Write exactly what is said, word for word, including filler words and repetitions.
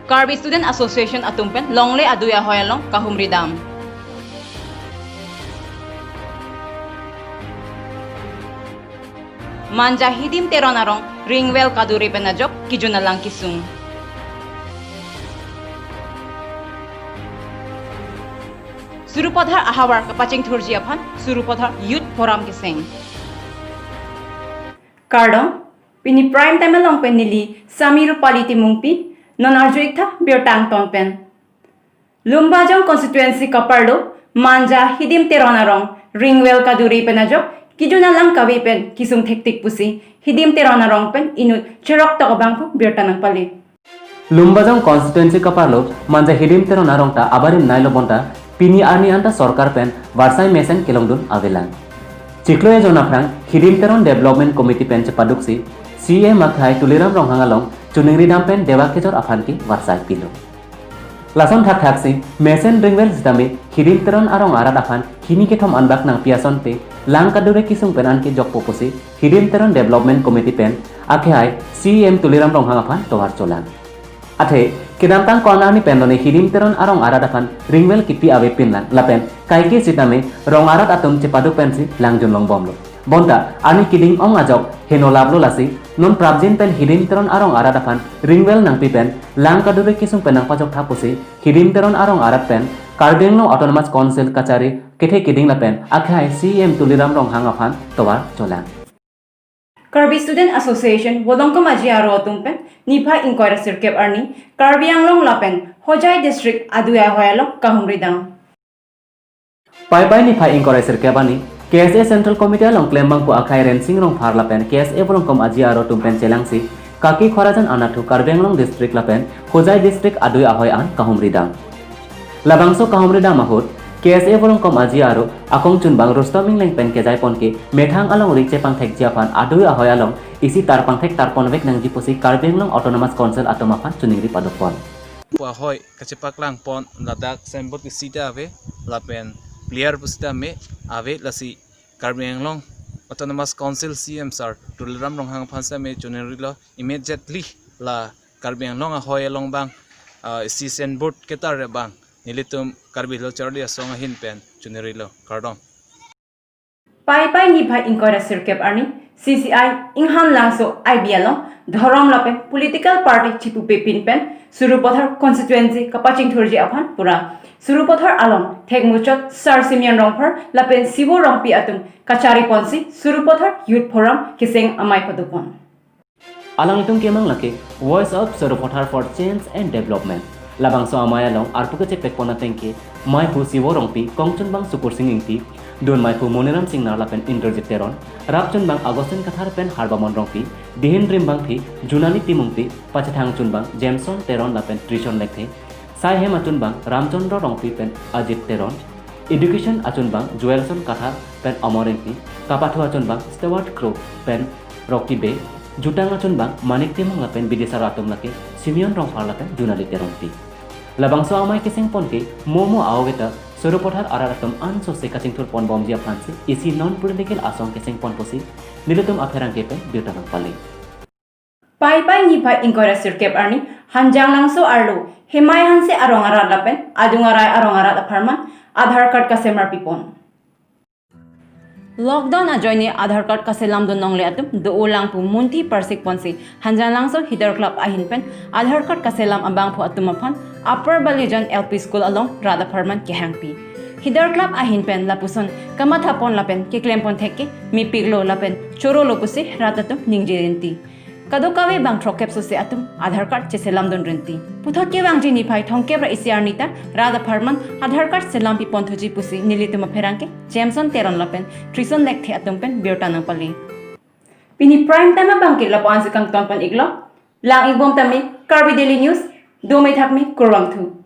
Karbi Student Association atum pen longle adui ahoi along kahumri dam. Manja Hidim Teron arong ring well kaduri pen ajok kejun alang kesung. Sarupathar ahavar kapachingthurji aphan Sarupathar Youth Forum keseng. Kardom, pini prime time along pen neli Sami Rupali Timungpi, non arju-ik tha birta angton pen. Lumbajong constituency kaparlo Manja Hidim Teron arong ring well kaduri pen ajok kejun alang kave pen kesung thektik pusi Hidim Teron arong pen inut cheroktok abangphu birta nangpale. Lumbajong constituency kaparlo Manja Hidim Teron arong ta abarim nailo bonta pini arni anta sorkar pen varsai mesen kelongdun avelang. Chiklo ejon aphrang Hidim Teron Development Committee pen chepaduksi C E M akhai Tuliram Ronghang along choningri dam pen deba kejor aphan ke varsai pilo. Lason thakthaksi mesen ring well sitame Hidim Teron arong arat aphan hini kethom anbak nangpi asonte lang kadure kesung pen anke jokpo pusi Hidim Teron Development Committee pen akhai C E M Tuliram Ronghang aphan tovar cholang. Athe kedamtang ko-an arni pen lone Hidim Teron arong arat aphan ring well kepi ave pinlang lapen kaike sitame rong arat atum chepaduk pensi langjun longbomlo. Bonta arni keding ong ajok heno laplo lasi non prapjin pen Hidim Teron arong arat aphan ring well nangpi pen lang kadure kesung pen nangpajok tha pusi Hidim Teron arong arat pen Karbi Anglong Autonomous Council kachari kethe keding lapen akhai C E M Tuliram Ronghang aphan tovar cholang. Karbi Student Association Volongkom Aji Aro atum pen niphai ingkoi ra sirkep arni Karbi Anglong lapen Hojai District adui ahoi along kahumri dam. Paipai niphai ingkoi ra sirkep arni K S A Central Committee along klembangpo akhai Rensing Rongphar lapen K S A Volongkom Aji Aro atum pen chelangsi Kaki Khoraijan anatthu Karbi Anglong District lapen Hojai District adui ahoi an kahumri dam. Labangso kahumri dam ahut K S A Volongkom Aji Aro akong chunbang Rustom Ingleng pen kejai ponke methang alongri chepangthekji aphan adui ahoi along isi tarpangthek tarponvek nangji pusi Karbi Anglong Autonomous Council atum aphan choningri paduk pon. Pu ahoi kachepaklang pon ladak signboard isi ta ave lapen player pusitame ave lasi Karbi Anglong Autonomous Council C E M sir Tuliram Ronghang aphan sitame choningrilo immediately la Karbi Anglong ahoi along bang, ah, isi signboard ketar abang nelitum Karbi Lo Charli Asong ahin pen choningrilo. Kardom. Paipai niphai ingkoi ra sirkep arni C C I Inghan Langso I B along dhorom lapen political party chipupe pin pen Sarupathar constituency kapachingthurji aphan pura Sarupathar along thekmuchot Sar Simeon Rongphar lapen Sibo Rongpi atum kachari ponsi Sarupathar Youth Forum keseng amei paduk pon. Alanglitum kemang lake Voice of Sarupathar for Change and Development. Labangso amei along arpu kechepek pon atengke meiphu Sibo Rongpi, kongchunbang Sukursing Ingti, dunmeiphu Moniram Singnar lapen Indrajit Teron, rapchunbang Augustine Kathar pen Harbamon Rongpi, dihin rimbangpi Junali Timungpi, pachethang chunbang Jameson Teron lapen Trison Lekthe, saihem achunbang Ramchandra Rongpi pen Ajit Teron, education achunbang Joelson Kathar pen Amor Ingti, kapathu achunbang Stewart Crow pen Rocky Bey, jutang achunbang Manik Timung lapen Bidisar atum lake Simeon Rongphar lapen Junali Teronpi. Labangso amei keseng ponke momo aoveta Sarupathar arat atum ansose kachingthur ponbomji aphansi isi non political asong keseng pon pusi nelitum apherangke pen birta nangpale. Paipai niphai ingkoi ra sirkep arni Hanjanglangso arlo Hemai Hanse arong arat lapen Adung Arai arong arat apharman Aadhaar card kasemarpi pon. Lockdown ajoine Aadhaar card kaselamdun longle atum do-olang pu munthi parsik ponsi Hanjanglangso Hidar Club ahin pen Aadhaar card kaselam abangphu atum aphan Upper Balijan L P School along rat apharman kehangpi. Hidar Club ahin pen lapuson kamatha pon lapen keklem pon thekke mepiklo lapen chorolo pusi rat atum ningje rinti. Kadokave bang throkkep sose atum Aadhaar card cheselamdun rinti. Puthot kevangji niphai thomkep ra isi arni ta rat apharman Aadhaar card selampi ponthuji pusi nelitum apherangke Jameson Teron lapen Trison Lekthe atum pen birta nangpale. Pini prime time abangke lapu-ansi kangton pon-iklo. Lang-ikbom tame Karbi Daily News, dome thakme kurvangthu.